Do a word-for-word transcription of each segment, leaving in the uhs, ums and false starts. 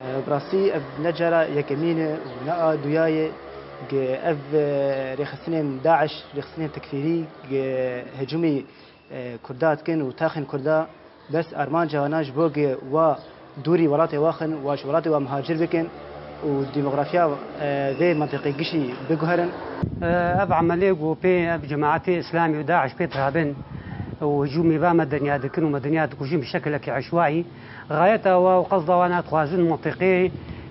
Bi rastî ev ne cara yekemîn e û ne a duyayê ge ev, e, rêxistinên DAIŞ, rêxistinên tekfîrî ge hicûmî, e, Kurda dikin û taxên Kurda bes armanca wana ji bo ge wa dûrî welatê wa xin, wa ji welatê wa mihacir bikin û demografiya, e, vê mentiqê gişî biguherin. Ev emelê ku pê ev cemaetê Îslamî û DAIŞ pê dirabin û hicûmê va medeniya dikin û medeniya dikujin bi şekilekî eşwaî, Xayeta wa û qesda wan e dixwazin mintîqê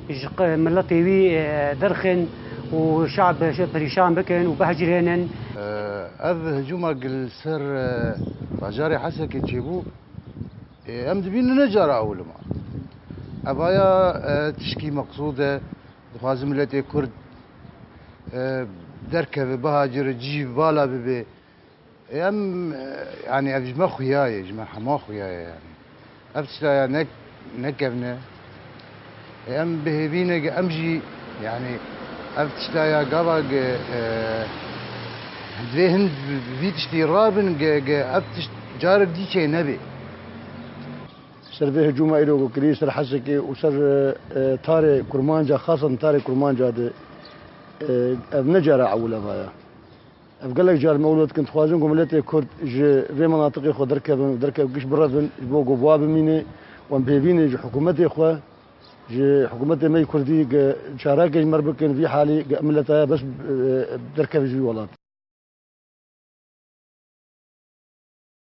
ji q-, miletê wî, e, derxin û şab perîşan bikin û bihecirênin. Ev hicûma li ser, e, bajarê Hesekê çêbû, e, em dibînin ne cara ewil ma. Evaya, e, tişkî meqsûd e, dixwazin miletê Kurd, e, derkeve, bihacire, cî vala bibe. Ê, em, e, yanî ev ji me xuya ye, ji me hema xuya ye yanî. Ev tişta ya ne, nekevne. Ê, em bi hêvî ne ge em jî, yanî ev tişta ya gava ge, e, divê hin vî tiştî rabin ge, ge ev tişt carek dî çê nebê. Ser vê hicûma îro ku kirî ser Hesekê û ser, e, e, tarê Kurmanca, xasan tarê Kurmanca de, e, ev ne cara ewil e vaya. Ev gelek car me wilo dikin, dixwazin ku miletê Kurd ji vê menatiqê xwe derkevin û derkev giş birevin, ji bo ku wa bimîne, wan pêvîne ji hikûmetê xwe, ji hikûmetê me yê Kurdî ge çareke ji me re bikin, vî halî ge mileta ya bes, e, derkeve ji vî welat.